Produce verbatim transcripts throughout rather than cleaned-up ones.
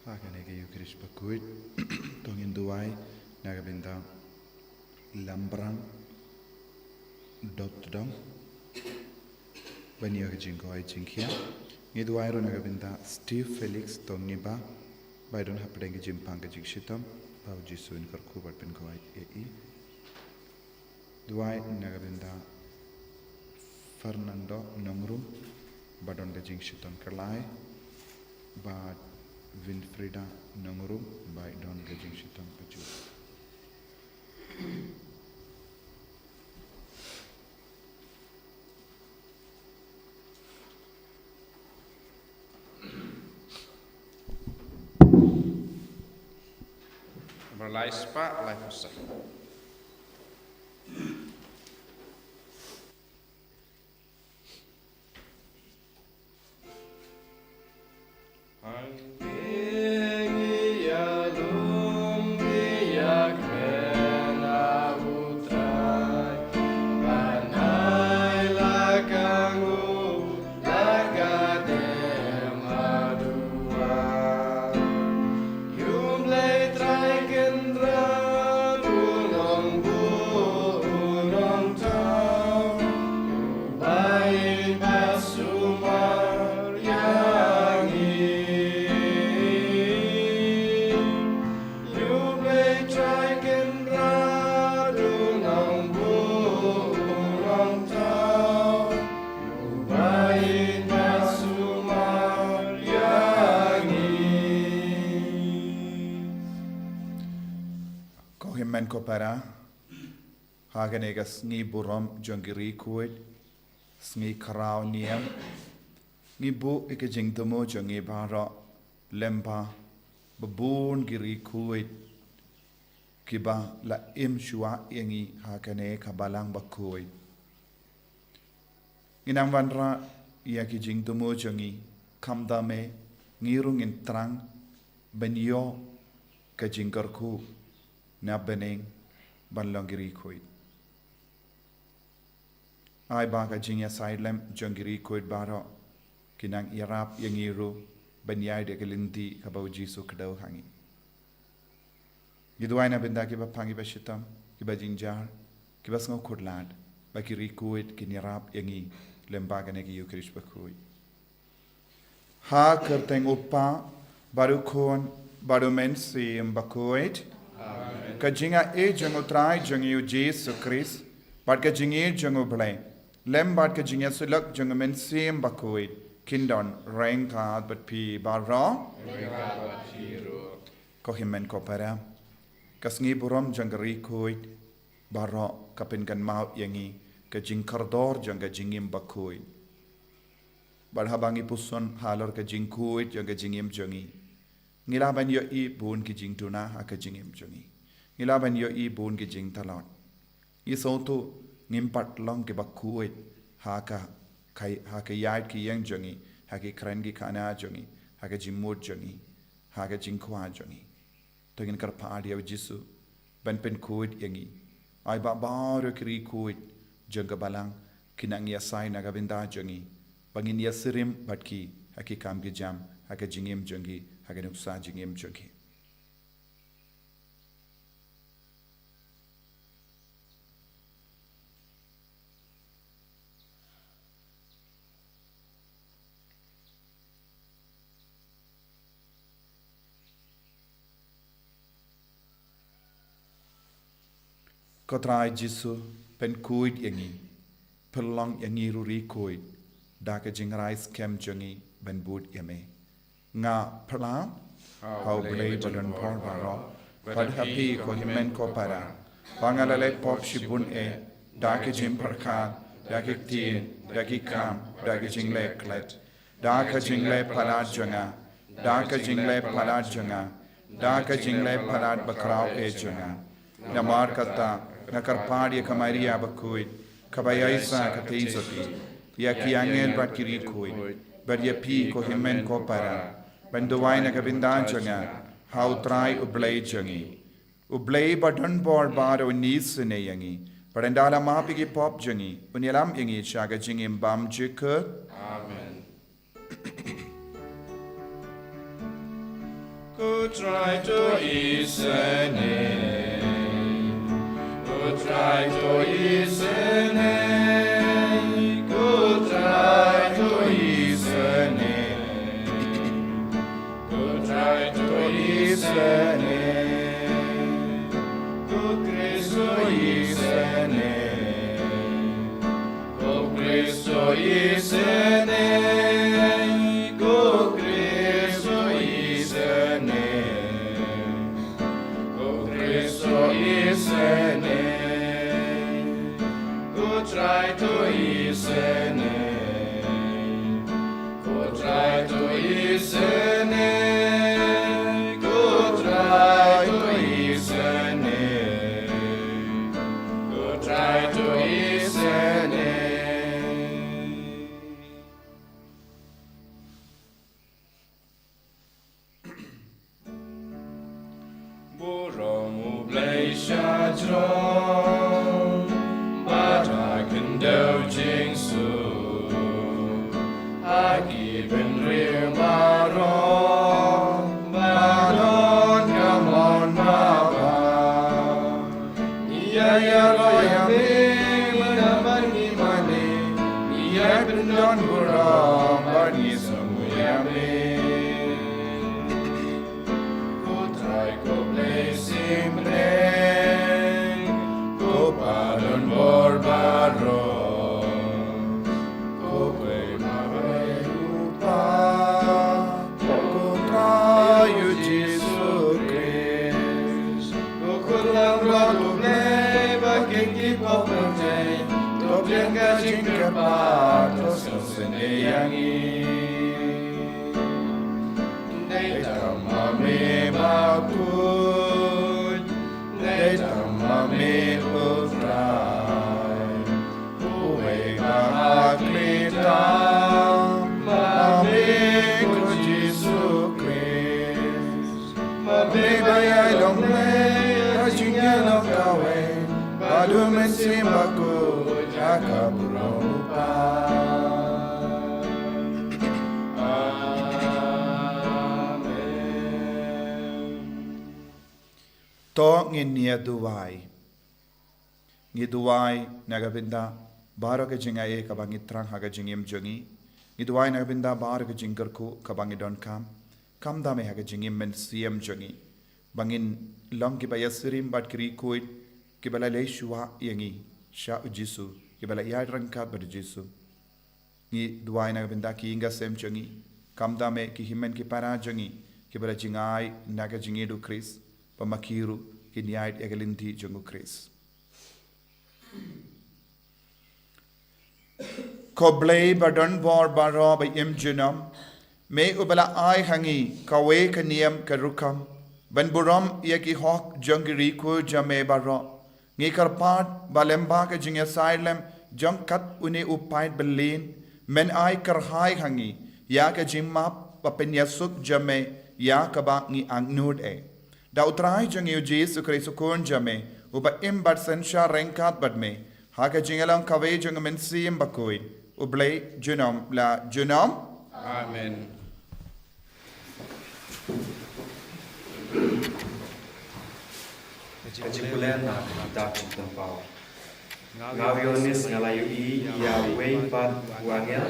Ha kane ka Ïukharist bakhuid, to ngin duwai na ka bynta Lambrang Dotdong, ban ïoh ka jingkoit jingkhiah. Ngi duwai ruh na ka bynta Steve Felix Tongiba, ba i don hapdeng ka jingpang ka jingshitom, ba U Jisu un kyrkhu bad pynkoit ïa i. Duwai na ka bynta Fernando Nongrum, ba don ka jingshitom kyllai, bad Winfrida Nongrum, ba i don ka jingshitom kajuh. Ba lai spah, lai phew san. Ko hynmen ko para, ha kane ka sngi burom jong ki riewkhuid, sngi khraw niam, ngi buh ïa ka jingthmu jong ngi baroh lem bad ba bun ki riewkhuid kiba la im shuwa ïa ngi ha kane ka balang bakhuid. Ngin nang wanrah ïa ki jingthmu jong ngi, khamtam eh ngi ruh ngin thrang ban ïoh ka jingkyrkhu na bneng ban long ki riewkhuid. Ai ba ka jingïasaid lem jong ki riewkhuid baroh ki nang ïarap ïa ngi ruh ban ïaid ïa ka lynti kaba U Jisu kdew ha ngi. Ngi duwai na bynta kiba pang, kiba shitom, kiba jynjar, kiba sngewkhuslai, ba ki riewkhuid kin ïarap ïa ngi lem bad kane ka Ïukharist bakhuid. Ha ka kyrteng U Kpa, bad U Khun, bad U Mynsiem Bakhuid. Amen. Ka jingïeit jong U Trai jong ngi U Jisu Khrist, bad ka jingïeit jong U Blei, lem bad ka jingïasyllok jong U Mynsiem Bakhuid, kin don ryngkat bad phi baroh. Ryngkat bad phi ruh. Ko hynmen ko para, ka sngi burom jong ki riewkhuid baroh ka pynkynmaw ïa ngi ka jingkordor jong ka jingim bakhuid. Bad haba ngi puson halor ka jingkhuid jong ka jingim jong ngi, ngi lah ban ïohi bun ki jingduna ha ka jingim jong ngi. Ngi lah ban ïohi bun ki jingtlot. Ngi sngewthuh ngim pat long kiba khuid ha ka, ka, ha ka ïaid ka ïeng jong ngi, ha ki kren ki khana jong ngi, ha ka jingmut jong ngi, ha ka jingkwah jong ngi. To ngin kyrpad ïa U Jisu ban pynkhuid ïa ngi. Ai ba baroh ki riewkhuid jong ka balang kin nang ïasaid na ka bynta jong ngi, ba ngin ïasyriem bad ki ha ki kam ki jam, ha ka jingim jong ki, ha ka nuksa jingim jong ki. Ko Trai Jisu, pynkhuid ïa ngi, pynlong ïa ngi ruh riewkhuid da ka jingrai skhem jong ngi ban bud ïa me. Nga phla ha U Blei badonbor baroh, bad ha phi ko hynmen ko para, ba nga la leh pop shibun eh, da ki jingpyrkhat, da ki ktien, da ki kam, da ki jingleh klet, da ka jingleh palat jong nga, da ka jingleh palat jong nga, da ka jingleh palat bakhraw eh jong nga. Namar kata, nga kyrpad ïa ka Maria bakhuid, kaba ïaishah katei jong phi, ïa ki angel bad ki riewkhuid, bad ïa phi ko hynmen ko para, ban duwai na ka bynta jong nga ha U Trai U Blei jong ngi. U Blei ba don bor baroh un isynei ïa ngi, bad ynda la map ïa ki pop jong ngi, un ïalam ïa ngi sha ka jingim bymjukut. Amen. Ko Trai to isynei. Ko Trai to isynei. Ko Trai to isynei. Ko Trai to isynei. Ko Khrist to isynei. Ko Khrist to isynei. Ko Khrist to isynei. Ko Khrist to isynei. Ko Trai to isynei. Ko Trai to isynei. Ko Trai to isynei. Ko Trai to isynei. Burom U Blei shajrong, bad ha khyndew jingsuk, ha ki bynriew baroh, ba don ka mon babha. Ïa ïaroh ïa me, mynta bad ngi mane, ïa pyndon burom bad ngi sngewbha ïa me. Ko Trai ko Blei symbai, ko ba don bor baroh. Ko Blei ba ai u Kpa, ko Trai U Jisu Khrist. Ko Khun Langbrot U Blei ba kynti pop pyrthei, to pdiang ka jingkyrpad, to sngewsynei ïa ngi. Dei tang ma me ba khuid, dei tang ma me U Trai. Uwei ba ha khlieh tam, ma me ko Jisu Khrist. Ma me ba ïai long Blei ha jingïalong kawei, bad U Mynsiem Bakhuid ha ka burom U Kpa. Amen. To ngin ïa duwai. Ngi duwai na ka bynta baroh ka jingai kaba ngi thrang ha ka jingim jong ngi. Ngi duwai na ka bynta baroh ka jingkyrkhu kaba ngi donkam. Kam da me ha ka jingim mynsiem jong ngi, ba ngin long kiba ïasyriem bad ki riewkhuid kiba la leit shuwa ïa ngi sha U Jisu, kiba la ïaid ryngkat bad U Jisu. Ngi duwai na ka bynta ki ïing ki sem jong ngi, kam da me ki hynmen ki para jong ngi kiba la jngai na ka jingïeit U Khrist, ba ma ki ruh kin ïaid ïa ka lynti jong U Khrist. Ko Blei ba don bor baroh ba im junom, me uba la ai ha ngi kawei ka niam ka rukom ban burom ïa ki hok jong ki riewkhuid jong me baroh. Ngi kyrpad ba lyngba ka jingïasaid lem jong kat une u paid byllieng, men ai kyrhai ha ngi ïa ka jingmap ba pynïasuk jong me ïa kaba ngi angnud eh. Da U Trai jong ngi U Jisu Khrist U Khun jong me, uba im bad synshar ryngkat bad me ha ka jingïalong kawei jong U Mynsiem Bakhuid, U Blei junom la junom. Amen. Ka jingpule na ka kitab Jingpynpaw. Nga u Ïoannis nga la ïohi ïa uwei pat u angel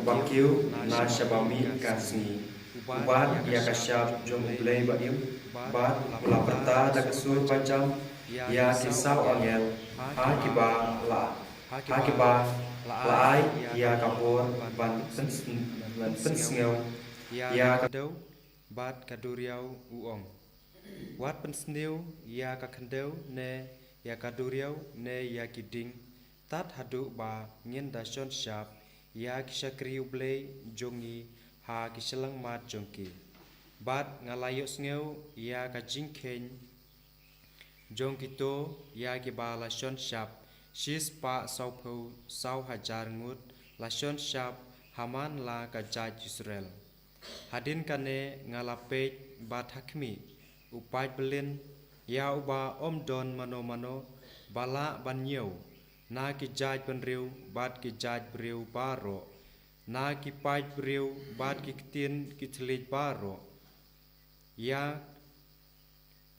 uba kiew na shaba mih ka sngi, u bat ïa ka shap jong U Blei ba im, bad u la pyrta da ka sur ba jam ïa ki saw angel ha kiba la, ha kiba la ai ïa ka bor ban pynsn-, ban pynsngew ïa ka khyndew bad ka duriaw, u ong: Wat pynsniew ïa ka khyndew ne ïa ka duriaw ne ïa ki dieng, tad haduh ba ngin da shon shap ïa ki shakri U Blei jong ngi ha ki shyllangmat jong ki. Bad nga la ïohsngew ïa ka jingkheiñ jong kito ïa kiba la shon shap shispah sawphew saw hajar ngut la shon shap ha man la ka jaid Israel. Hadien kane nga la peit bad ha khmih, u paid byllien, ïa uba ym don mano mano ba lah ban ñiew, na ki jaid bynriew bad ki jaid briew baroh, na ki paid briew bad ki ktien ki thylliej baroh. Ïa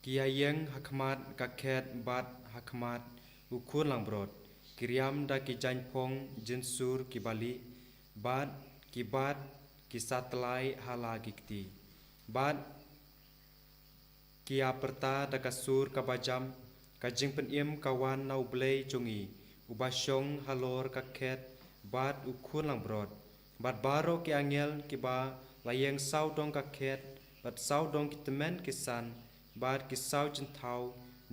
ki ïa ïeng ha khmat ka khet bad ha khmat u khun langbrot, ki riam da ki jaiñphong jynsur ki balieh, bad ki bat ki satlai ha la ki kti, bad ki ïa pyrta da ka sur kaba jam, ka jingpynim ka wan na U Blei jong ngi, uba shong halor ka khet bad u khun langbrot. Bad baroh ki angel kiba la ïeng sawdong ka khet bad sawdong ki tymmen ki san bad ki saw jynthaw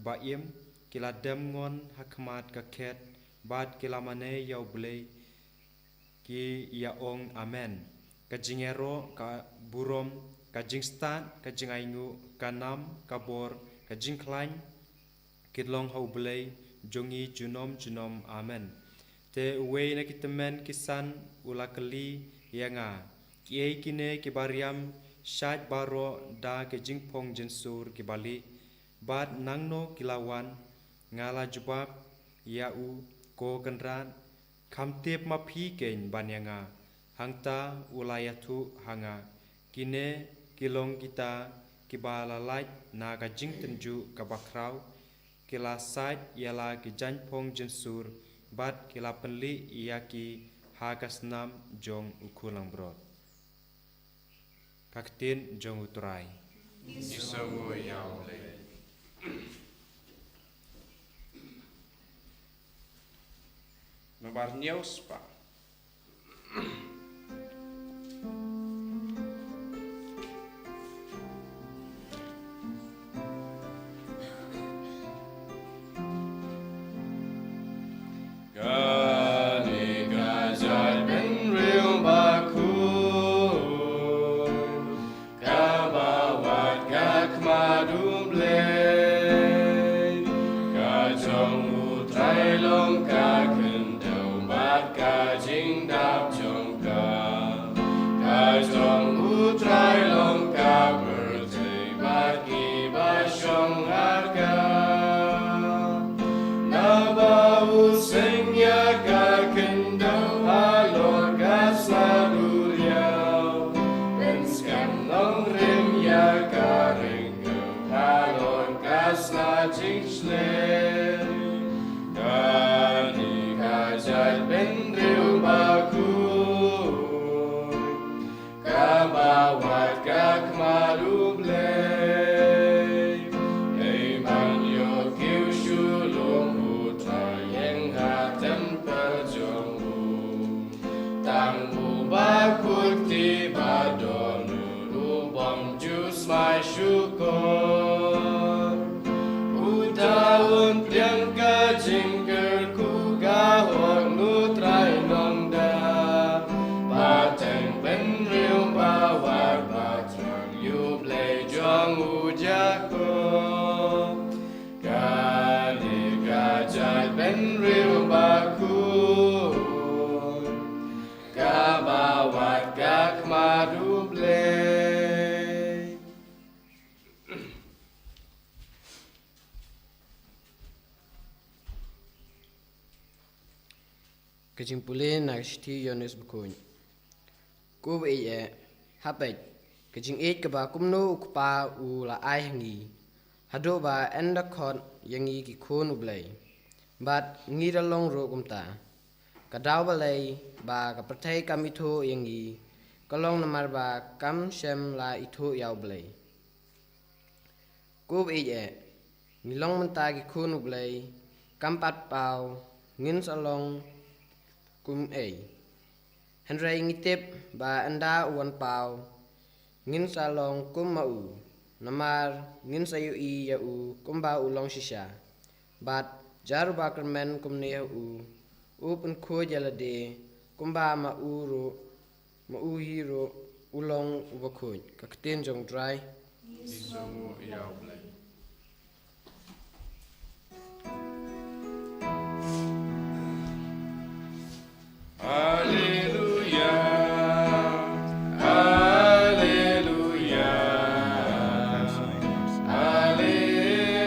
ba im, ki la dem ngon ha khmat ka khet bad ki la mane ïa U Blei, ki ïa ong, Amen. Ka jingïaroh, ka burom, ka jingstad, ka jingainguh, ka nam, ka bor, ka jingkhlaiñ, ki long ha U Blei jong ngi junom junom. Amen. Te uwei na ki tymmen ki san u la kylli ïa nga, Kiei kine kiba riam shait baroh da ki jingphong jynsur ki balieh, bad nangno ki la wan? Nga la jubab ïa u, Ko Kynrad, kham tip ma phi keiñ ban ïa nga. Hangta u la ïathuh ha nga, Kine ki long kita kiba la lait na ka jingtynjuh kaba khraw, ki la sait ïa la ki jaiñphong jynsur, bad ki la pynlih ïa ki ha ka snam jong u khun langbrot. Ka ktien jong U Trai. Ngi sngewnguh ïa U Blei. Namar ñiew spah. Kane ka jaitbynriew bakhuid, kaba wad ka khmat U Blei, ka jong U Trai long ka khyndew bad ka jingdap jong ka. Ka jong U Trai long ka pyrthei bad kiba shong ha ka. Naba u seng ïa ka khyndew halor ka sla duriaw, pynskhem nongrim ïa ka ryngkew halor ka sla jingshlei. Kane ka jaitbynriew bakhuid, kaba wad ka khmat U Blei. Hei ban ïoh kiew shu lum, U Trai ïeng ha templ jong u. Tang u bakhuid te ba don u bym ju smai shukor. Uta un pdiang ka jingkyrkhu, ka hok na U Trai Nongda. Pateng bynriew ba wad ba thrang, ïa U Blei jong u Jakob. Kane ka jaitbynriew bakhuid, kaba wad ka khmat U Blei. Ka jingpule na ka shithi Ïoannis Bakhuid. Ko ba ïeit eh, hap beit ka jingïeit kaba kumno u Kpa u la ai ha ngi, haduh ba yn da khot ïa ngi ki khun U Blei. Bad ngi da long ruh kumta. Ka daw balei ba ka pyrthei kam ithuh ïa ngi, ka long namar ba kam shym la ithuh ïa U Blei. Ko ba ïeit eh, ngi long mynta ki khun U Blei, kam pat paw ngin sa long kum ei. Hynrei ngi tip ba ynda u wan paw, ngin sa long kum ma u, namar ngin sa ïohi ïa u kumba u long shisha. Bad jar uba kyrmen kumne ha u, u pynkhuid ïa lade kumba ma u ruh, ma u hi ruh u long uba khuid. Ka ktien jong U Trai. Ngi sngewnguh ïa U Blei. Alleluia, Alleluia, Alleluia.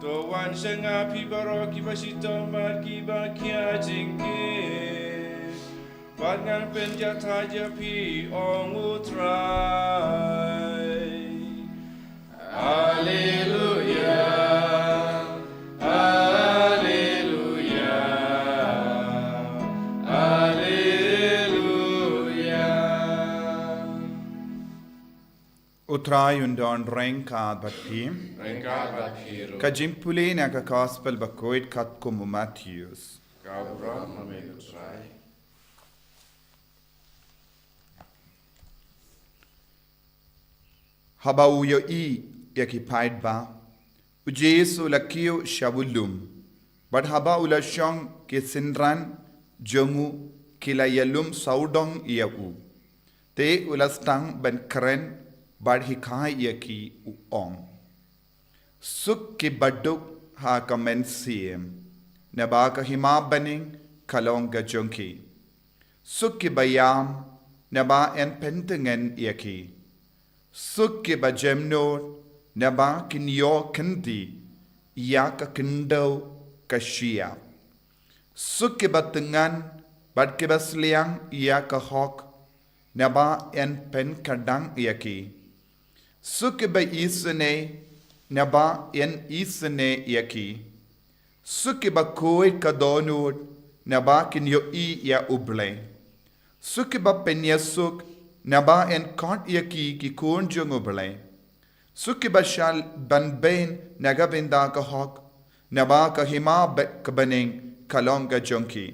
To wan sha nga phi baroh kiba shitom bad kiba khia jingkit, bad ngan pynjahthait ïa phi, ong U Trai. Alleluia, Alleluia, Alleluia. U Trai un don ryngkat bad phi. Ryngkat bad phi ruh. Ka jingpule na ka Gospel bakhuid katkum u Mathaios. Ka burom ha me, U Trai. Haba u ïohi ïa ki paidbah, U Jisu u la kiew sha u lum, bad haba u la shong, ki synran jong u ki la ïalum sawdong ïa u. Te u la sdang ban kren bad hikai ïa ki, u ong: Suk kiba duk ha ka mynsiem, naba ka hima bneng ka long ka jong ki. Suk kiba ïam, naba yn pyntngen ïa ki. Suk kiba jemnud, naba kin ïoh kyntiew ïa ka khyndew ka shyiap. Suk kiba thngan bad kiba sliang ïa ka hok, naba yn pynkdang ïa ki. Suk kiba isynei, naba yn isynei ïa ki. Suk kiba khuid ka dohnud, naba kin ïohi ïa U Blei. Suk kiba pynïasuk, naba yn khot ïa ki ki khun jong U Blei. Suk kiba shah ban beiñ na ka bynta ka hok, naba ka hima ba-, ka bneng ka long ka jong ki.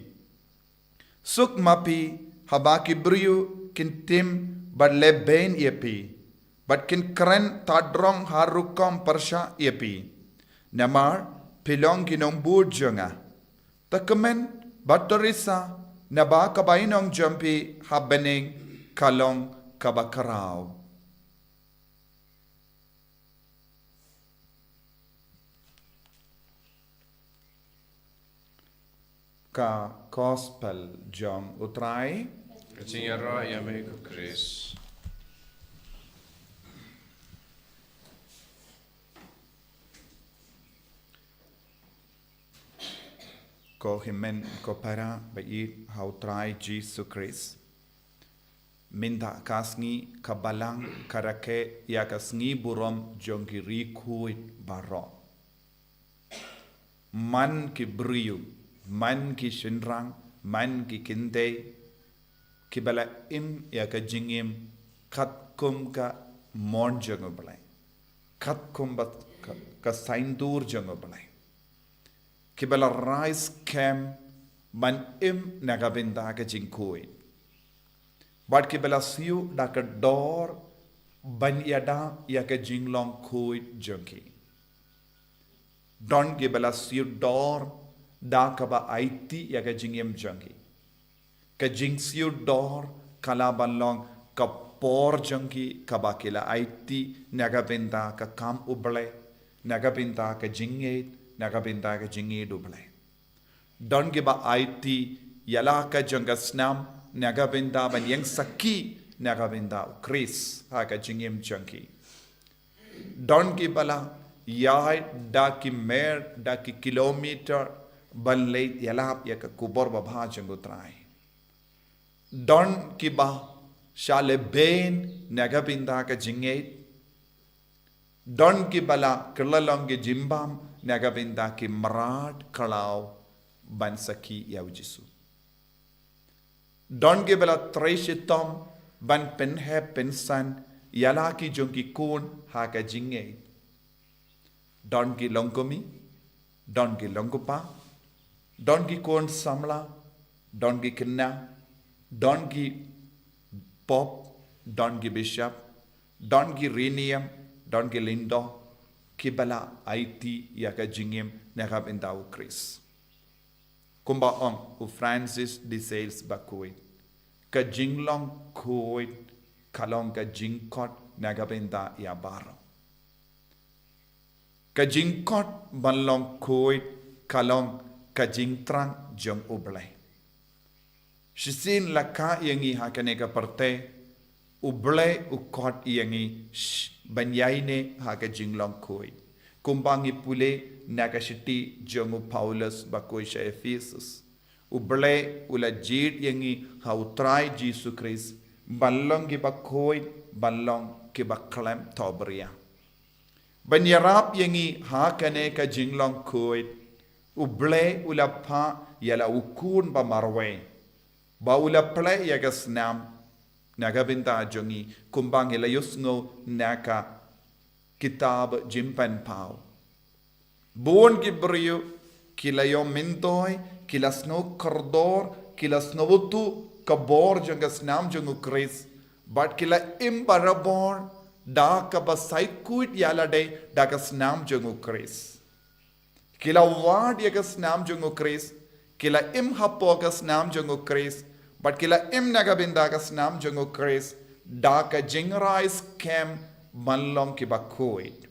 Suk ma phi haba ki briew kin tim bad leh beiñ ïa phi, bad kin kren tad rong ha rukom pyrshah ïa phi, namar phi long ki nongbud jong nga. To kmen bad to risa, naba ka bainong jong phi ha bneng ka long kaba khraw. Ka Gospel jong U Trai. Ka jingïaroh ïa me, ko Khrist. Ko hynmen ko para ba ïeit ha U Trai Jisu Khrist. Mynta ka sngi ka Balang ka rakhe ïa ka sngi burom jong ki riewkhuid baroh. Man ki briew, man ki shynrang, man ki kynthei, kiba la im ïa ka jingim katkum ka mon jong U Blei, katkum ba ka, ka saiñdur jong U Blei. Kiba la rai skhem ban im na ka bynta ka jingkhuid, bad kiba la siew da ka dor ban ïada ïa ka jinglong khuid jong ki. Don kiba la siew dor da kaba aiti ïa ka jingim jong ki. Ka jingsiew dor ka lah ban long ka por jong ki kaba ki la aiti na ka bynta ka kam U Blei, na ka bynta ka jingngeit, na ka bynta ka jingngeit U Blei. Don kiba aiti ïa la ka jong ka snam na ka bynta ban ïeng sakhi na ka bynta U Khrist ha ka jingim jong ki. Don kiba la ïaid da ki mer, da ki kilometer ban leit ïalap ïa ka khubor babha jong U Trai. Don kiba shah leh beiñ na ka bynta ka jingngeit. Don kiba la kylla long ki jingbam na ka bynta ki mrad khlaw ban sakhi ïa U Jisu. Don kiba la trei shitom ban pynheh pynsan ïa la ki jong ki khun ha ka jingngeit. Don ki long kmie, don ki long kpa, don ki khun samla, don ki khynnah, don ki pop, don ki bishop, don ki riewniam, don ki lyngdoh, kiba la aiti ïa ka jingim na ka bynta U Khrist. Kumba ong u Francis de Sales bakhuid, ka jinglong khuid ka long ka jingkhot na ka bynta ïa baroh. Ka jingkhot ban long khuid ka long ka jingthrang jong U Blei. Shisien la kha ïa ngi ha kane ka pyrthei, U Blei u khot ïa ngi ban ïaineh ha ka jinglong khuid. Kumba ngi pule na ka shithi jong u Paulus bakhuid sha Ephesus, U Blei u la jied ïa ngi ha U Trai Jisu Khrist ban long kiba khuid, ban long kiba khlem thohbria. Ban ïarap ïa ngi ha kane ka jinglong khuid, U Blei u la phah ïa la u Khun ba marwei ba u la pynleh ïa ka snam na ka bynta jong ngi, kumba ngi la ïohsngew na ka kitab Jingpynpaw. Bun ki briew ki la ïoh myntoi, ki la sngew kordor, ki la sngewthuh ka bor jong ka snam jong U Khrist, bad ki la im barabor da kaba said khuid ïa lade da ka snam jong U Khrist. Ki la wad ïa ka snam jong U Khrist, ki la im hapoh ka snam jong U Khrist, bad ki la im na ka bynta ka snam jong U Khrist da ka jingrai skhem ban long kiba khuid.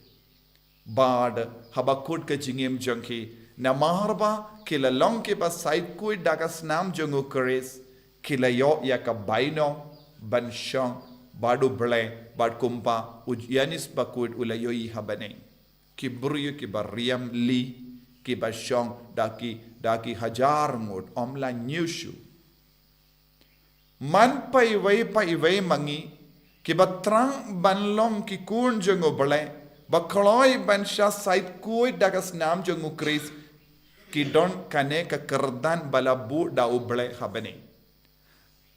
Bad haba kut ka jingim jong ki, namar ba ki la long kiba said khuid da ka snam jong U Khrist, ki la ïoh ïa ka bainong ban shong bad U Blei, bad kumba u Ïoannis bakhuid u la ïohi ha bneng, ki briew kiba riam lih, kiba shong da ki, da ki hajar ngut, ym la ñiew shuh. Man pa iwei pa iwei ma ngi kiba thrang ban long ki khun jong U Blei, ba kloi ban shah said khuid da ka snam jong U Khrist, ki don kane ka kyrdan ba la buh da U Blei ha bneng.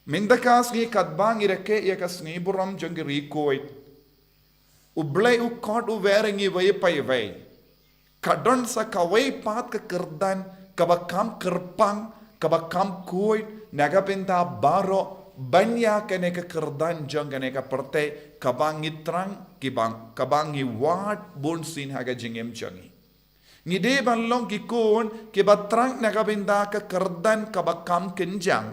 Mynta ka sngi katba ngi rakhe ïa ka sngi burom jong ki riewkhuid, U Blei u khot u wer ïa ngi iwei pa iwei. Ka don sa kawei pat ka kyrdan kaba kham kyrpang, kaba kham khuid na ka bynta baroh, ban ïa kane ka kyrdan jong kane ka pyrthei kaba ngi thrang, kiba, kaba ngi wad bunsien ha ka jingim jong ngi. Ngi dei ban long ki khun kiba thrang na ka bynta ka kyrdan kaba kham kynjang,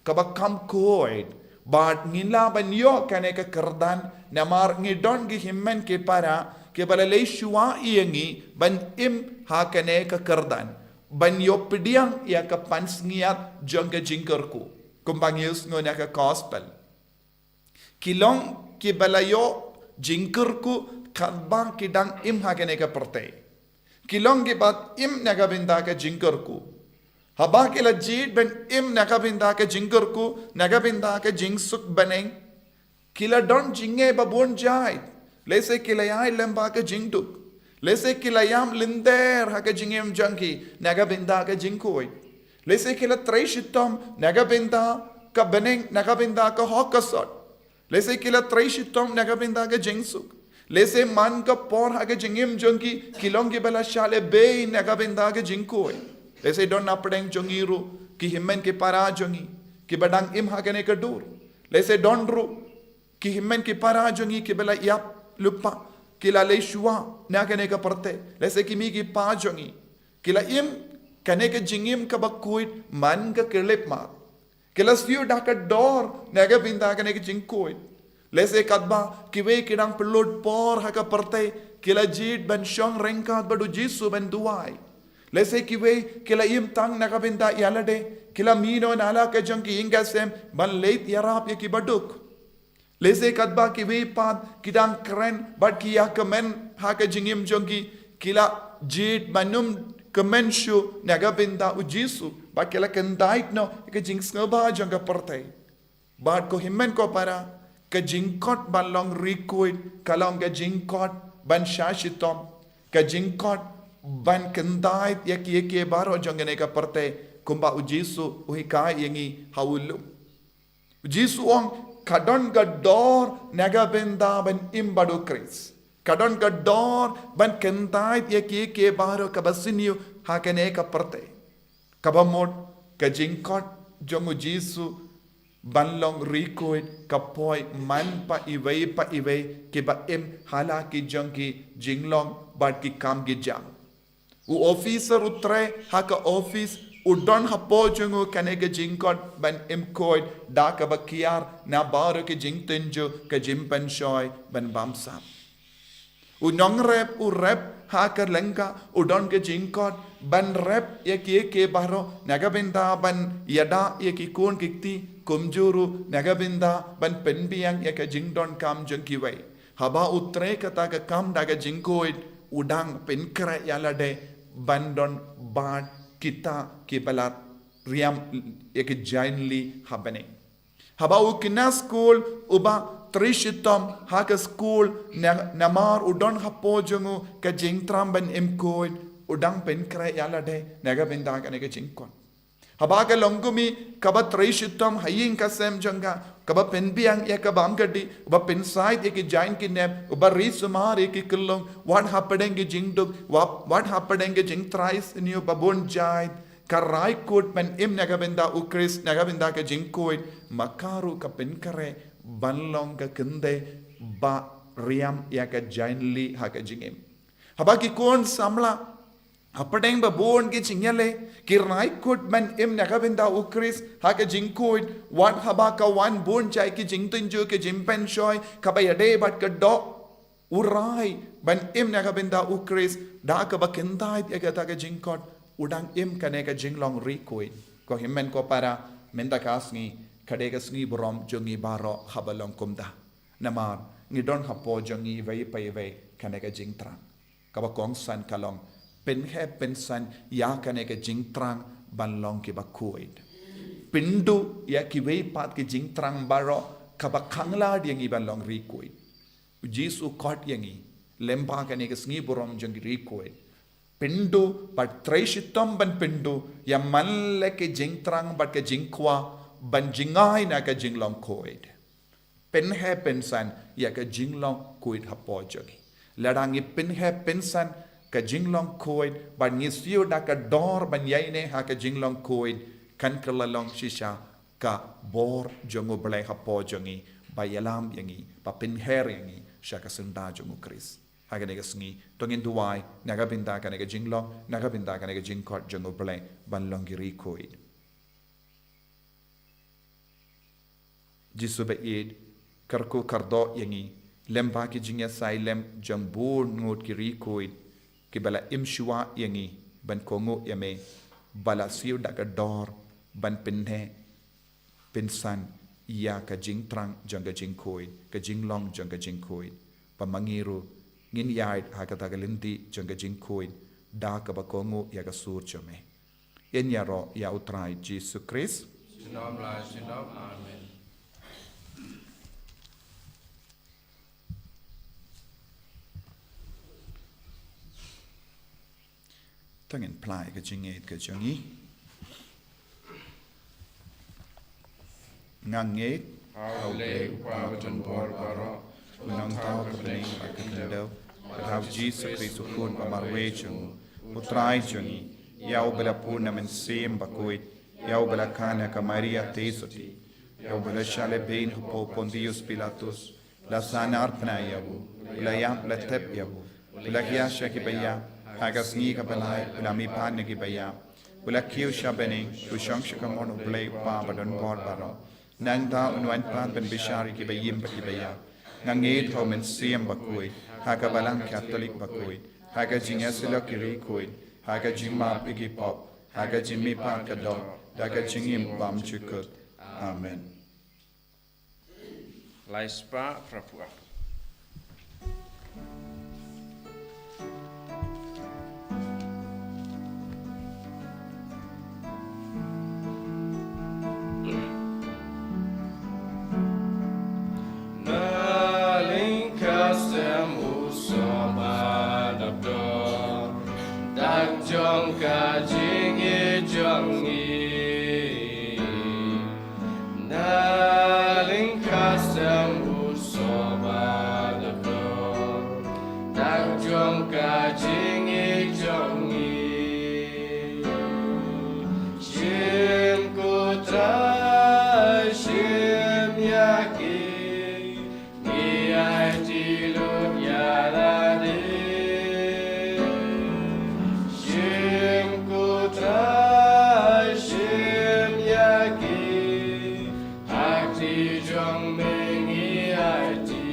kaba kham khuid, bad ngin lah ban ïoh kane ka kyrdan namar ngi don ki hynmen ki para kiba la leit shuwa ïa ngi ban im ha kane ka kyrdan, ban ïoh pdiang ïa ka pansngiat jong ka jingkyrkhu. Kumba ngi ïohsngew na ka gospel, ki long kiba la ïoh jingkyrkhu katba ki dang im ha kane ka pyrthei. Ki long kiba im na ka bynta ka jingkyrkhu. Haba ki la jied ban im na ka bynta ka jingkyrkhu, na ka bynta ka jingsuk bneng, ki la don jingeh ba bun jait. Lehse ki la ïaid lem bad ka jingduk. Lehse ki la ïam lynter ha ka jingim jong ki na ka bynta ka jingkhuid. Lehse ki la trei shitom na ka bynta ka bneng, na ka bynta ka hok ka sot. Lehse ki la trei shitom na ka bynta ka jingsuk. Lehse man ka por ha ka jingim jong ki, ki long kiba la shah lehbeiñ na ka bynta ka jingkhuid. Lehse don na pdeng jong ngi ruh ki hynmen ki para jong ngi kiba dang im ha kane ka dur. Lehse don ruh ki hynmen ki para jong ngi kiba la ïap lypa, ki la leit shuwa na kane ka pyrthei. Lehse ki mei ki pa jong ngi ki la im kane ka jingim kaba khuid man ka khyllipmat. Ki la siew da ka dor na ka bynta kane ka jingkhuid. Lehse katba kiwei ki dang pynlut por ha ka pyrthei, ki la jied ban shong ryngkat bad U Jisu ban duwai. Lehse kiwei ki la im tang na ka bynta ïa lade, ki la mih noh na la ka jong ki ïing ki sem ban leit ïarap ïa kiba duk. Lehse katba kiwei pat ki dang kren bad ki ïakmen ha ka jingim jong ki, ki la jied ban ym kmen shuh na ka bynta U Jisu, bad ki la kyntait noh ïa ka jingsngewbha jong ka pyrthei. Bad ko hynmen ko para, ka jingkhot ban long riewkhuid ka long ka jingkhot ban shah shitom, ka jingkhot ban kyntait ïa kiei kiei baroh jong kane ka pyrthei, kumba U Jisu u hikai ïa ngi ha u lum. U Jisu u ong, ka don ka dor na ka bynta ban im bad U Khrist. Ka don ka dor ban kyntait ïa kiei kiei baroh kaba sniew ha kane ka pyrthei. Kaba mut, ka jingkhot jong U Jisu ban long riewkhuid ka poi man pa iwei pa iwei kiba im ha la ki jong ki jinglong bad ki kam ki jam. U officer u trei ha ka office u don hapoh jong u kane ka jingkhot ban im khuid da kaba kiar na baroh ki jingtynjuh, ka jingpynshoi ban bamsap. U nongrep u rep ha ka lyngkha, u don ka jingkot ban rep ïa kiei kiei baroh, na ka bynta ban ïada ïa ki khun ki kti, kumjuh ruh na ka bynta ban pynbiang ïa ka jingdonkam jong kiwei. Haba u trei kata ka kam da ka jingkhuid, u dang pynkhreh ïa lade ban don bad kita kiba la riam ïa ka jaiñli ha bneng. Haba u khynnah skul uba trei shitom ha ka skul, na, namar u don hapoh jong u ka jingthrang ban im khuid, u dang pynkhreh ïa lade na ka bynta kane ka jingkot. Haba ka longkmie kaba trei shitom ha ïing ka sem jong ka, kaba pynbiang ïa ka bam ka dih, uba pynsaid ïa ki jaiñ ki nep, uba ri sumar ïa ki khyllung, wat hapdeng ki jingduk, wat, wat hapdeng ki jingtrai sniew ba bun jait, ka rai kut ban im na ka bynta u Khrist, na ka bynta ka jingkhuid, ma ka ruh ka pynkhreh ban long ka kynthei ba riam ïa ka jaiñli ha ka jingim. Haba ki khun samla hapdeng ba bun ki jingïaleh ki rai kut ban im na ka bynta u Khrist ha ka jingkhuid, wat haba ka wan bun jait ki jingtynjuh, ki jingpynshoi, kaba ïadei bad ka doh, u rai ban im na ka bynta u Khrist da kaba kyntait ïa kata ka jingkot, u dang im kane ka jinglong ri khuid. Ko hynmen ko para, mynta ka sngi ka dei ka sngi burom jong ngi baroh haba long kumta. Namar ngi don hapoh jong ngi iwei pa iwei kane ka jingthrang. Kaba kongsan ka long, pynheh pynsan ïa kane ka jingthrang ban long kiba khuid. Pynduh ïa kiwei pat ki jingthrang baroh kaba khanglad ïa ngi ban long ri khuid. U Jisu u khot ïa ngi lyngba kane ka sngi burom jong ki ri khuid. Pynduh, bad trei shitom ban pynduh ïa man la ki jingthrang bad ki jingkwah ban jngai na ka jinglong khuid. Pynheh pynsan ïa ka jinglong khuid hapoh jong ngi. Lada ngi pynheh pynsan ka jinglong khuid, bad ngi siew da ka dor ban ïaineh ha ka jinglong khuid, kan kylla long shisha ka bor jong U Blei hapoh jong ngi, ba ïalam ïa ngi, ba pynher ïa ngi sha ka syndah jong U Khrist. Ha kane ka sngi, to ngin duwai na ka bynta kane ka jinglong, na ka bynta kane ka jingkot jong U Blei ban long ki ri khuid. Jisu ba ïeit, kyrkhu kyrdoh ïa ngi lyngba ki jingïasailem jong bun ngut ki ri khuid kiba la im shuwa ïa ngi ban kohnguh ïa me, ba la siew da ka dor ban pynheh pynsan ïa ka jingthrang jong ka jingkhuid, ka jinglong jong ka jingkhuid. Ba ma ngi ruh ngin ïaid ha kata ka lynti jong ka jingkhuid da kaba kohnguh ïa ka sur jong me. Ïaroh ïa U Trai Jisu Khrist. Junom la junom. Amen. To ngin phla ïa ka jingngeit ka jong ngi. Nga ngeit ha U Blei U Kpa badonbor baroh, U Nongthaw ka bneng bad ka khyndew, bad ha U Jisu Khrist U Khun ba marwei jong u, U Trai jong ngi, ïa uba la pun na Mynsiem Bakhuid, ïa uba la kha na ka Maria theisotti, ïa uba la shah lehbeiñ hapoh Pontius Pilatus, la sahnarphna ïa u, u la ïap, la tep ïa u, u la hiar sha kiba ïap, ha ka sngi kaba lai u la mihpat na kiba ïap, u la kiew sha bneng, u shong sha kamon U Blei U Kpa badonbor baroh. Nangta un wan pat ban bishar ïa kiba im bad kiba ïap. Nga ngeit ha U Mynsiem Bakhuid, ha ka Balang Katholik bakhuid, ha ka jingïasyllok ki ri khuid, ha ka jingmap ïa ki pop, ha ka jingmihpat ka doh, da ka jingim bymjukut. Amen. Lai spah phra phew ar. Na lyngkha sem u soh ba dap dor, dak jong ka jingïeit jong ngi. Na lyngkha sem u soh ba dap dor, dak jong ka jingïeit jong ngi. Shim ko Trai, shim ïa ki, ngi aiti lut ïa lade. Shim ko Trai, shim ïa ki, ha kti jong me ngi aiti.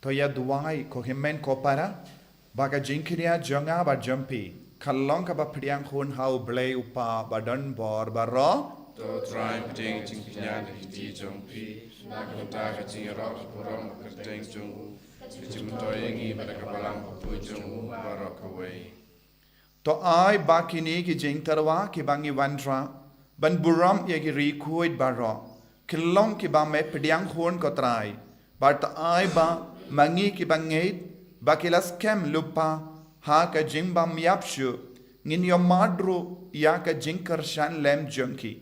To ïa duwai, ko hynmen ko para, ba ka jingkñia jong nga bad jong phi ka long kaba pdiang hun ha U Blei U Kpa ba don bor baroh. To Trai, pdiang jingkñia na ki kti jong phi, na ka bynta ka jingïaroh burom kyrteng jong u, ka jingmyntoi ïa ngi bad ka balang bakhuid jong u baroh kawei. To ai ba kine ki jingtyrwa kiba ngi wanrah ban burom ïa ki riewkhuid baroh kin long kiba me pdiang hun, ko Trai. Bad to ai ba ma ngi kiba ngeit ba ki la skhem lypa ha ka jingbym ïap shuh, ngin ïohmad ruh ïa ka jingkyrshan lem jong ki.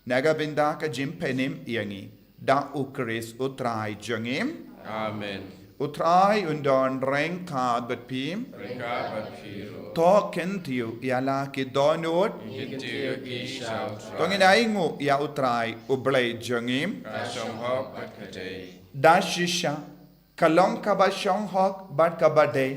Na ka bynta ka jingpynim ïa ngi da U Khrist U Trai jong ngi. Amen. U Trai un don ryngkat bad phi. Ryngkat bad phi ruh. To kyntiew ïa la ki dohnud. Kyntiew ki sha U Trai. To ngin ainguh ïa U Trai U Blei jong ngi. Ka shong hok bad ka dei. Da shisha ka long kaba shong hok bad kaba dei,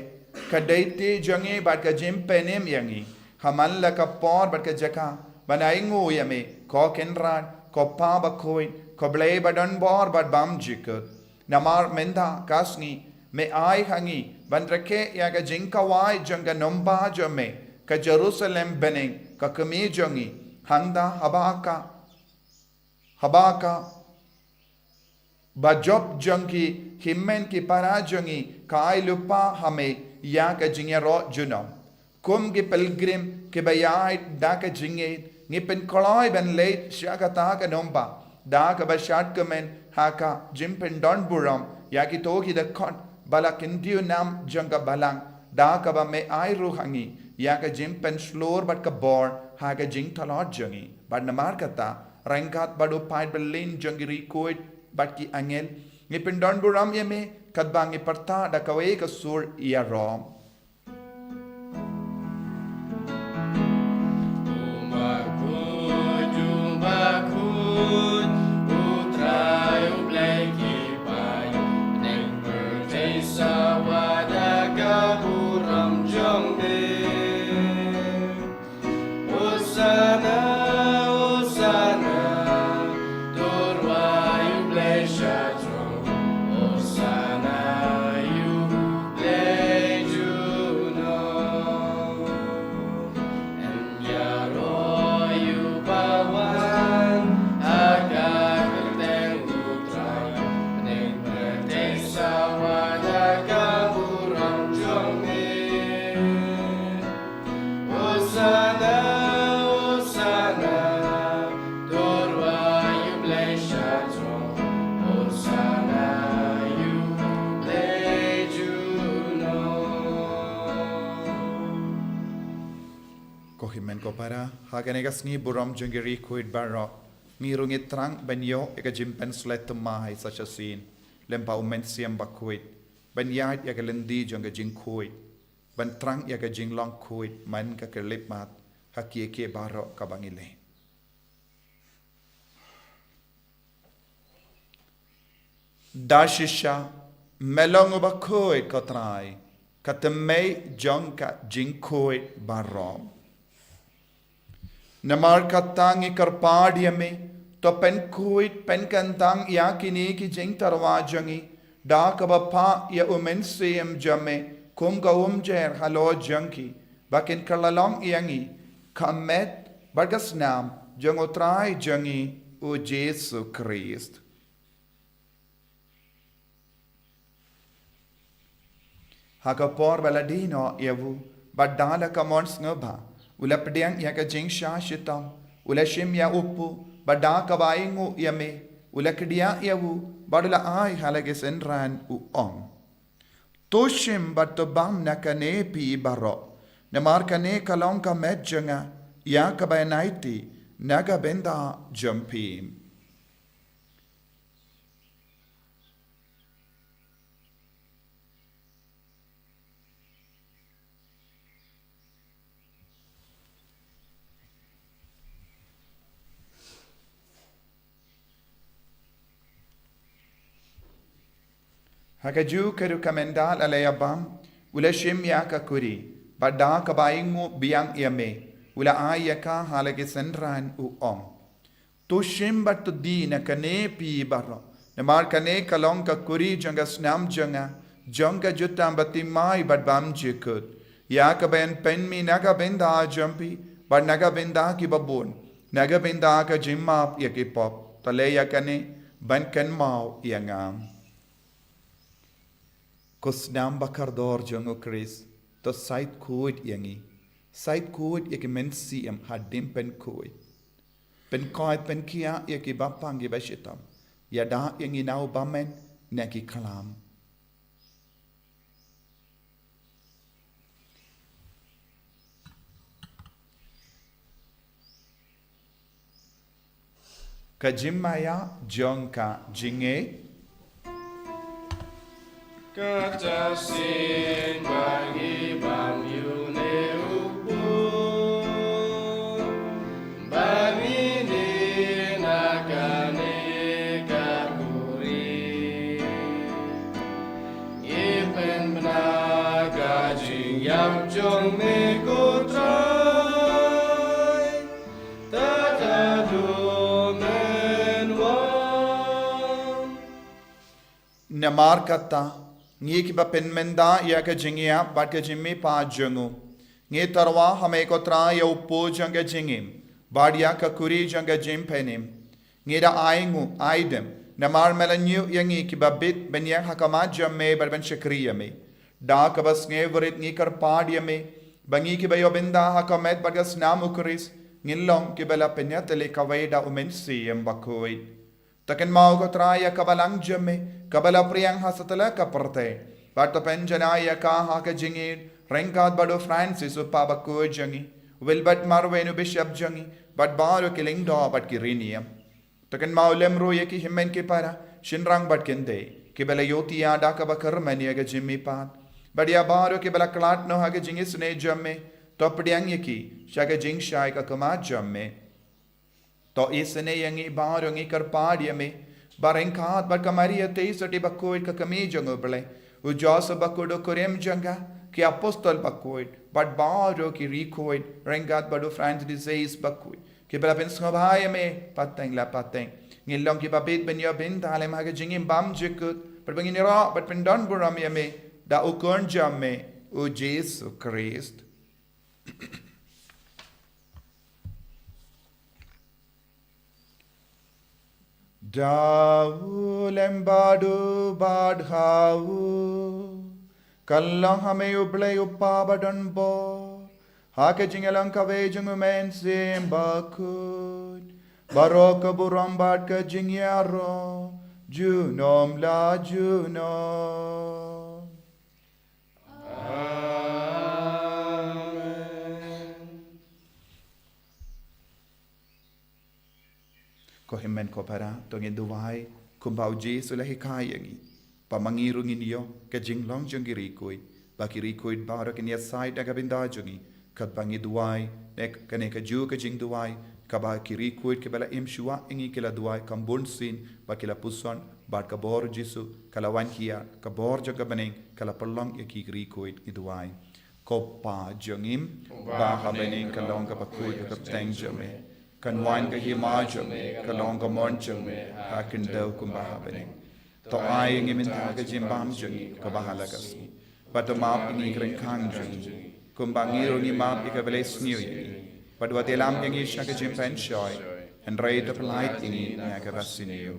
ka dei te jong ngi bad ka jingpynim ïa ngi ha man la ka por bad ka jaka ban ainguh ïa me, ko Kynrad, ko Pa bakhuid, ko Blei ba don bor bad bymjukut. Namar mynta ka sngi me ai ha ngi ban rakhe ïa ka jingkhawai jong ka nongbah jong me, ka Jerusalem bneng, ka kmie jong ngi, hangta haba ka haba ka bajop jong ki hynmen ki para jong ngi ka ai lypa ha me ïa ka jingïaroh junom. Kum ki pilgrim kiba ïaid da ka jingngeit, ngi pynkloi ban leit sha kata ka nongbah da kaba shad kmen ha ka jingpyndonburom ïa kito ki dkhot ba la kyntiew nam jong ka balang, da kaba me ai ruh ha ngi ïa ka jingpynshlur bad ka bor ha ka jingtlot jong ngi. Bad namar kata, ryngkat bad u paid byllien jong ki riewkhuid bad ki angel, ngi pyndonburom ïa me katba ngi pyrta da kawei ka sur ïaroh. U bakhuid, u bakhuid, U Trai U Blei ki paid, bneng pyrthei sawa da ka burom jong me. Hosana, Hosana, to rwai U Blei sha throne. Hosana ïa U Blei junom. Ïaroh ïa uba wan ha ka kyrteng U Trai, bneng pyrthei sawa da ka burom jong me. Hosana, Hosana, to rwai ïa U Blei sha throne. Hosana ïa U Blei junom. Ko hynmen ko para, ha kane ka sngi burom jong ki riewkhuid baroh, ngi ruh ngi thrang ban ïoh ïa ka jingpynshlur thymmai sa shisien lem bad U Mynsiem Bakhuid, ban ïaid ïa ka lynti jong ka jingkhuid, ban thrang ïa ka jinglong khuid man ka khyllipmat ha kiei kiei baroh kaba ngi leh. Da shisha me long uba khuid, ko Trai, ka thymmei jong ka jingkhuid baroh. Namar kata ngi kyrpad ïa me, to pynkhuid pynkyntang ïa kine ki jingtyrwa jong ngi da kaba phah ïa U Mynsiem jong me kum ka umjer halor jong ki, ba kin kylla long ïa ngi ka met bad ka snam jong U Trai jong ngi U Jisu Khrist. Ha ka por ba la die noh ïa u, bad da la ka mon sngewbha, u la pdiang ïa ka jingshah shitom, u la shim ïa u kpu, bad da kaba ainguh ïa me, u la kdiah ïa u, bad u la ai ha la ki synran, u ong: To shim bad to bam na kane phi baroh, namar kane ka long ka met jong nga, ïa kaba yn aiti na ka bynta jong phi. Ha kajuh ka rukom ynda la ïa bam, u la shim ïa ka kuri, bad da kaba ainguh biang ïa me, u la ai ïa ka ha la ki synran, u ong: To shim bad to die na kane phi baroh, namar kane ka long ka kuri jong ka snam jong nga, jong ka jutang ba timai bad bymjukut, ïa kaba yn pynmih na ka bynta jong phi bad na ka bynta kiba bun, na ka bynta ka jingmap ïa ki pop. To leh ïa kane ban kynmaw ïa nga. Ko snam ba kordor jong U Khrist, to shait khuid ïa ngi. Shait khuid ïa ki mynsiem hadien pynkhuid. Pynkhuid pynkhiah ïa ki bapang ki bashitom. Ïada ïa ngi na u bymman na ki khlam. Ka jingmaïa jong ka jingngeit. Kata sien ba ngi bam ïa une u pud, ba ngi ne na kane ka khuri. Ngi pynbna ka jingïap jong me ko Trai. Tata du men wan. Namar kata, ngi kiba pynmynda ïa ka jingïap bad ka jingmihpat jong u, ngi tyrwa ha me ko Trai ïa u pud jong ka jingim bad ïa ka khuri jong ka jingpynim. Ngi da ai nguh ai dem namar me la ñiew ïa ngi kiba bit ban ïeng ha khmat jong me bad ban shakri ïa me. Da kaba sngewrit ngi kyrpad ïa me ba ngi kiba ïoh bynta ha ka met bad ka snam U Khrist ngin long kiba la pynïatylli kawei da U Mynsiem Bakhuid. To kynmaw ko Trai ïa ka balang jong me kaba la phriang ha satlak ka pyrthei, bad to pynjanai ïa ka ha ka jingïeit ryngkat bad U Francis u Kpa Bakhuid jong ngi, U Wilbert Marwein u Bishop jong ngi, bad baroh ki lyngdoh bad ki riewniam. To kynmaw lem ruh ïa ki hynmen ki para, shynrang bad kynthei kiba la ïohthiah da kaba kyrmen ïa ka jingmihpat, bad ïa baroh kiba la khlad noh ha ka jingisynei jong me. To pdiang ïa ki sha ka jingshai ka khmat jong me. To isynei ïa ngi baroh, ngi kyrpad ïa me ba ryngkat bad ka Maria Theisotti Bakhuid ka kmie jong U Blei, u Joseph Bakhuid u kurim jong ka, ki apostol bakhuid bad baroh ki riewkhuid ryngkat bad U Francis de Sales Bakhuid, kiba la pynsngewbha ïa me pateng la pateng, ngin long kiba bit ban ïoh bynta lem ha ka jingim bymjukut, bad ba ngin ïaroh bad pyndon burom ïa me da U Khun jong me, U Jisu Khrist. Da u lem bad u bad ha u, ka long ha me U Blei U Kpa badonbor, ha ka jingïalong kawei jong U Mynsiem Bakhuid, baroh ka burom bad ka jingïaroh junom la junom. Amen. Ko hynmen ko para, to ngin duwai kumba U Jisu u la hikai ïa ngi, ba ma ngi ruh ngin ïoh ka jinglong jong ki riewkhuid, ba ki riewkhuid baroh kin ïasaid na ka bynta jong ngi. Katba ngi duwai, ne kane ka juh ka jingduwai kaba ki riewkhuid kiba la im shuwa ïa ngi ki la duwai kham bunsien, ba ki la puson, bad ka bor U Jisu ka la wan hiar, ka bor jong ka bneng ka la pynlong ïa ki riewkhuid. Ngi duwai. Ko Pa jong ngi ba ha bneng, ka long kaba khuid ka kyrteng jong me. Kan wan ka hima jong me, ka long ka mon jong me ha khyndew kumba ha bneng. To ai ïa ngi mynta ka jingbam jong ngi kaba ha la ka sngi. Bad to map ïa ngi ki ryngkang jong ngi, kumba ngi ruh ngi map ïa kiba la isniew ïa ngi. Bad wat ïalam ïa ngi sha ka jingpynshoi, hynrei to pyllait ïa ngi na kaba sniew.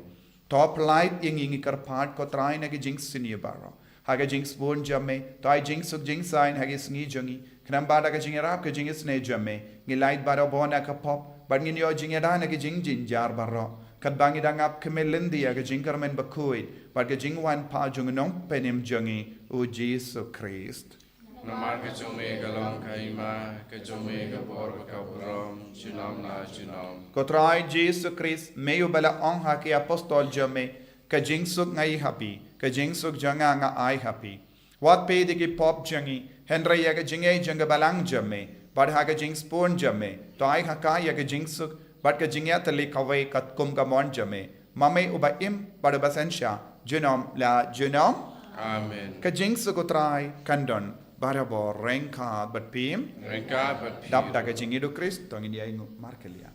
To pyllait ïa ngi, ngi kyrpad ko Trai, na ki jingsniew baroh, ha ka jingsbun jong me. To ai jingsuk jingsaiñ ha ki sngi jong ngi, khnang ba da ka jingïarap ka jingisynei jong me ngin lait barabor na ka pop, bad ngin ïoh jingïada na ki jingjynjar baroh, katba ngi dang ap khmih lynti ïa ka jingkyrmen bakhuid bad ka jingwan pat jong u Nongpynim jong ngi, U Jisu Khrist. Namar ka jong me ka long ka hima, ka jong me ka bor bad ka burom junom la junom. Ko Trai Jisu Khrist, me uba la ong ha ki apostol jong me, ka jingsuk nga ai ha phi, ka jingsuk jong nga nga ai ha phi. Wat peit ïa ki pop jong ngi, hynrei ïa ka jingngeit jong ka balang jong me, bad ha ka jingsbun jong me to ai ha ka ïa ka jingsuk bad ka jingïatylli kawei katkum ka mon jong me, ma me uba im bad uba synshar junom la junom. Amen. Ka jingsuk U Trai kan don barabor ryngkat bad phi. Ryngkat bad phi. Dap da ka jingïeit U Khrist to ngin ïa ainguh markylliang.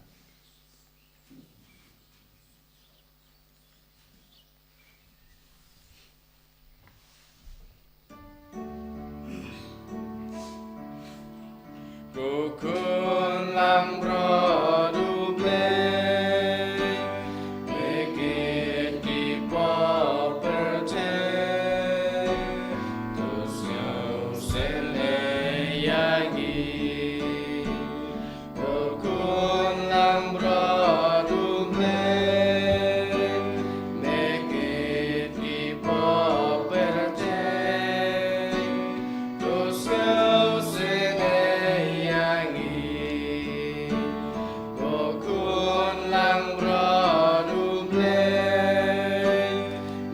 Ko khun langbrot U Blei, me kit ki pop pyrthei, to sngewsih ïa ngi. Ko khun langbrot U Blei, me kit ki pop pyrthei, to sngewsih ïa ngi. Ko khun langbrot U Blei,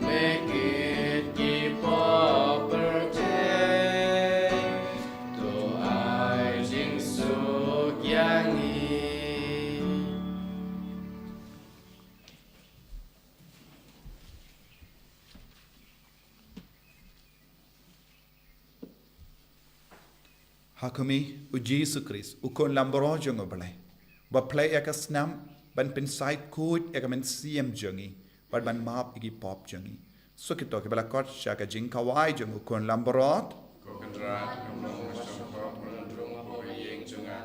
me kit ki pop pyrthei, to ai jingsuk ïa ngi. Ha kumne U Jisu Khrist, U Khun langbrot jong U Blei, ba plie ïa ka snam ban pynshait khuid ïa ka mynsiem jong ngi bad ban map ïa ki pop jong ngi. Suk ito kiba la khot sha ka jingkhawai jong U Khun langbrot. Ko Kynrad, ngam long ba shong pop ha ka lyndrung ha ka ïing jong nga.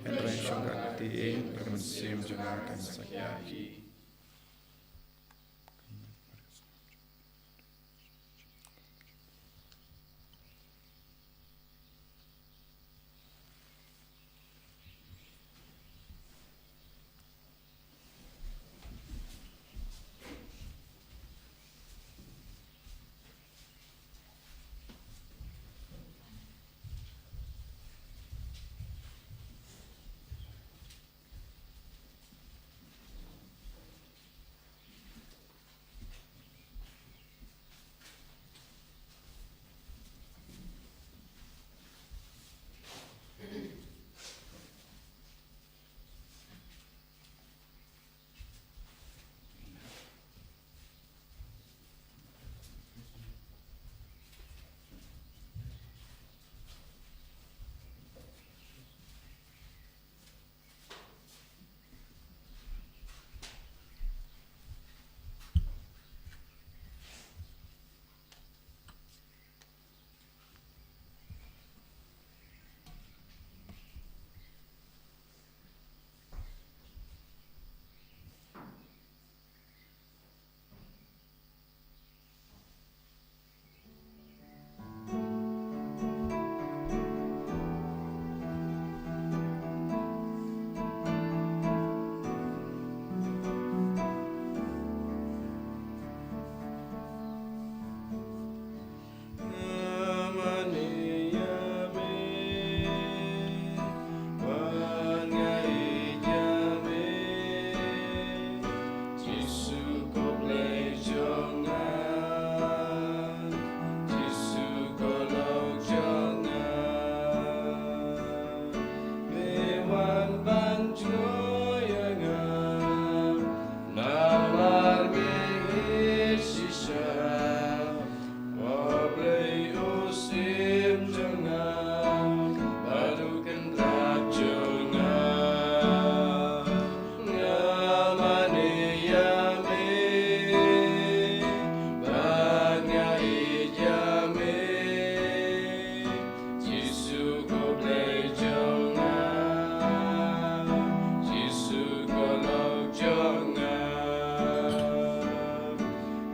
Hynrei shong ka kti ïa ka mynsiem jong nga kan sa ïa hi. Jisu ko Blei jong nga, Jisu ko lok jong nga. Me wan ban jngoh ïa nga, namar me ïeit shisha. Ko Blei u Syiem jong nga, bad u Kynrad jong nga. Nga mane ïa me, bad nga ïeit ïa me. Jisu ko Blei jong nga, Jisu ko lok jong nga.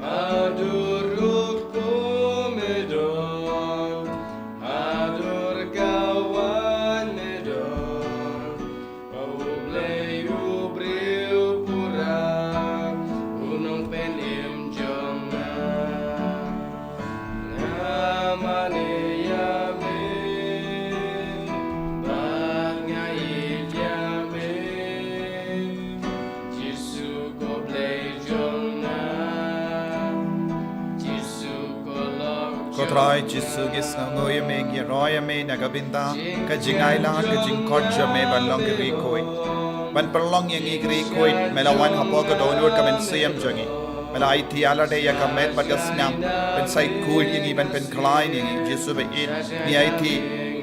Haduh rukom me don, haduh ka wan me don. Ko Blei u briew pura, u nongpynim jong nga. Nga mane ïa me, bad nga ïeit ïa me. Jisu ko Blei jong nga, Jisu ko lok. Ko Trai Jisu, ngi sngewnguh ïa me, ngi ïaroh ïa me na ka bynta ka jingailad, ka jingkhot jong me ban long ki riewkhuid. Ban pynlong ïa ngi ki riewkhuid, me la wan hapoh ka dohnud ka mynsiem jong ngi. Me la aiti ïa lade ïa ka met bad ka snam, ban shait khuid ïa ngi, ban pynkhlaiñ ïa ngi. Jisu ba ïeit, ngi aiti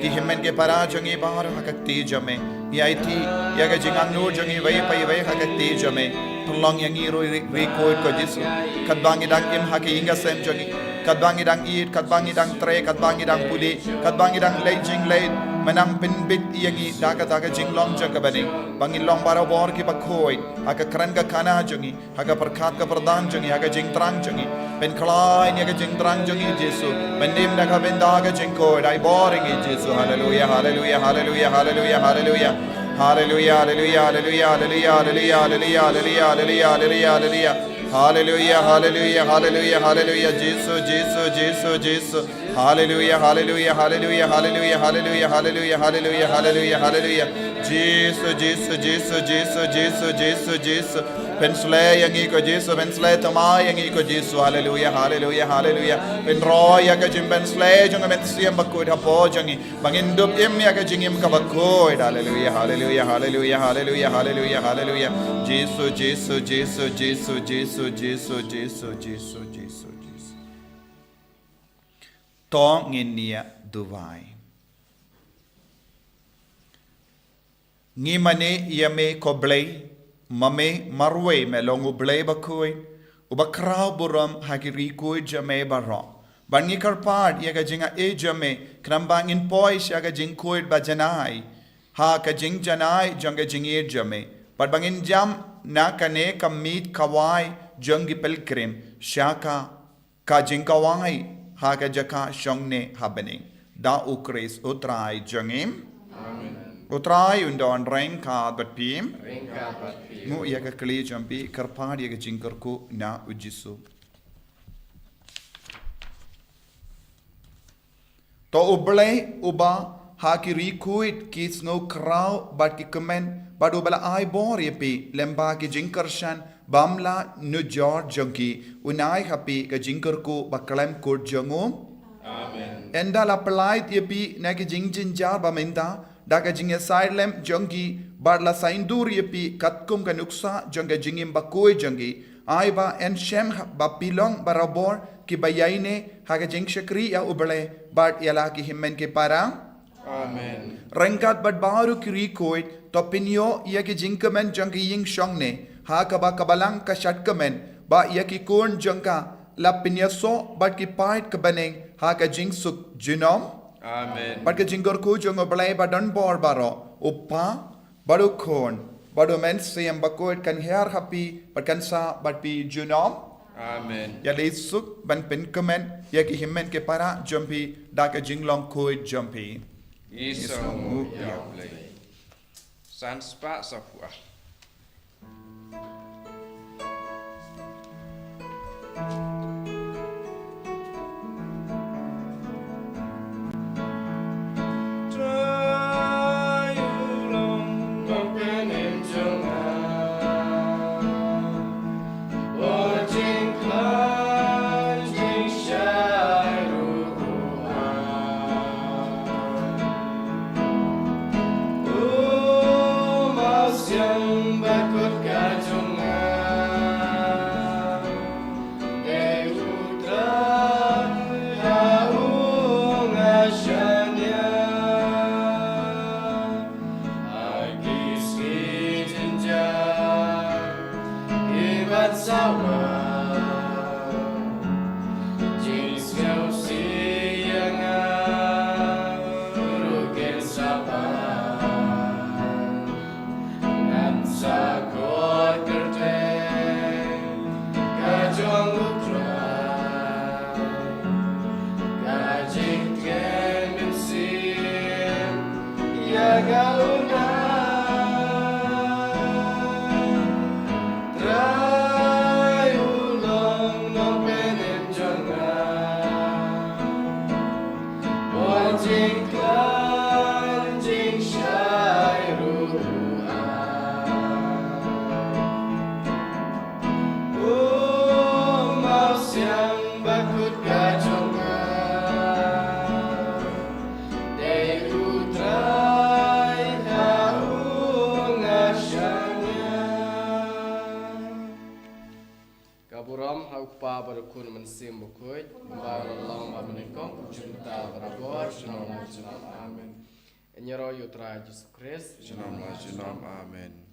ki hynmen ki para jong ngi baroh ha ka kti jong me. Ngi aiti ïa ka jingangnud jong ngi iwei pa iwei ha ka kti jong me. Pynlong ïa ngi ruh ri-, riewkhuid ko Jisu. Katba ngi dang im ha ka ïing ka sem jong ngi, katba ngi dang ïeit, katba ngi dang trei, katba ngi dang pule, katba ngi dang leit jingleit, Nang pynbit ïa ngi da kata ka jinglong jong ka bneng, ba ngin long barabor kiba khuid ha ka kren ka khana jong ngi, ha ka pyrkhat ka pyrdan jong ngi, ha ka jingthrang jong ngi. Pynkhlaiñ ïa ka jingthrang jong ngi Jisu. Pyndim da ka bynta ka jingkhuid. Ai bor ïa ngi Jisu. Haleluya, haleluya, haleluya, haleluya, haleluya. Haleluya, haleluya, haleluya, haleluya, haleluya, haleluya, haleluya, haleluya. Haleluya, haleluya, haleluya, haleluya. Jisu, Jisu, Jisu, Jisu. Haleluya, haleluya, haleluya, haleluya, haleluya, haleluya, haleluya, haleluya, haleluya. Jisu, Jisu, Jisu, Jisu, Jisu, Jisu, Jisu. Pynsleh ïa ngi ko Jisu, pynsleh thymmai ïa ngi ko Jisu. Haleluya, haleluya, haleluya. Pynroi ïa ka jingpynsleh jong ka Mynsiem Bakhuid hapoh jong ngi. Ba ngin dup im ïa ka jingim kaba khuid. Haleluya, haleluya, haleluya, haleluya, haleluya, haleluya. Jisu, Jisu, Jisu, Jisu, Jisu, Jisu, Jisu, Jisu, Jisu. To ngin ïa duwai. Ngi mane ïa me ko Blei, ma me marwei me long U Blei bakhuid, uba khraw burom ha ki ri khuid jong me baroh. Bad ngi kyrpad ïa ka jingaiei jong me, khnang ba ngin poi sha ka jingkhuid ba janai ha ka jingjanai jong ka jingïeit jong me. Bad ba ngin jam na kane ka miet kawei jong ki pilgrim sha ka ka jingkawei ha ka jaka shongne ha bneng. Da U Khrist U Trai jong ngi. Amen. U Trai un don ryngkat bad phi. Ryngkat bad phi. Nguh ïa ka kli jong phi, kyrpad ïa ka jingkyrkhu na U Jisu. To U Blei uba ha ki ri khuid ki sngew khraw bad ki kmen, bad uba la ai bor ïa phi lyngba ki jingkyrshan bymlah nujor jong ki, un ai ha phi ka jingkyrkhu ba khlem kut jong u. Amen. Ynda la pyllait ïa phi na ki jingjynjar ba mynta da ka jingïasaid lem jong ki, bad la saiñdur ïa phi katkum ka nuksa jong ka jingim bakhuid jong ki, ai ba yn shem ba phi long barabor kiba ïaineh ha ka jingshakri ïa U Blei bad ïa la ki hynmen ki para. Amen. Ryngkat bad baroh ki ri khuid, to pynïoh ïa ki jingkmen jong ki ïing shongne ha kaba ka balang ka shad kmen, ba ïa ki khun jong ka la pynïasoh bad ki paid ka bneng ha ka jingsuk junom. Amen. Bad ka jingkyrkhu jong U Blei ba don bor baroh, U Kpa, bad U Khun, bad U Mynsiem Bakhuid kan hiar ha phi bad kan sah bad phi junom. Amen. Ïaleh suk ban pynkmen ïa ki hynmen ki para jong phi da ka jinglong khuid jong phi. Ngi sngewnguh ïa U Blei. San spah sa phuh ah. Ngan sa khot kyrteng ka jong U Trai, ka jingkren mynsiem ïa nga u nai. Trai u long nongpynim jong nga. Bad jingkhlaiñ jingshai ruh u ai. U mawsiang bakut ka jong nga. Dei U Trai ha u nga shaniah. Ka burom ha U Kpa bad U Khun Mynsiem Bakhuid, kumba la long, ba mynnyngkong, kumjuh mynta, barabor, junom la junom. Amen. Ïaroh ïa U Trai Jisu Khrist. Junom la junom. Amen.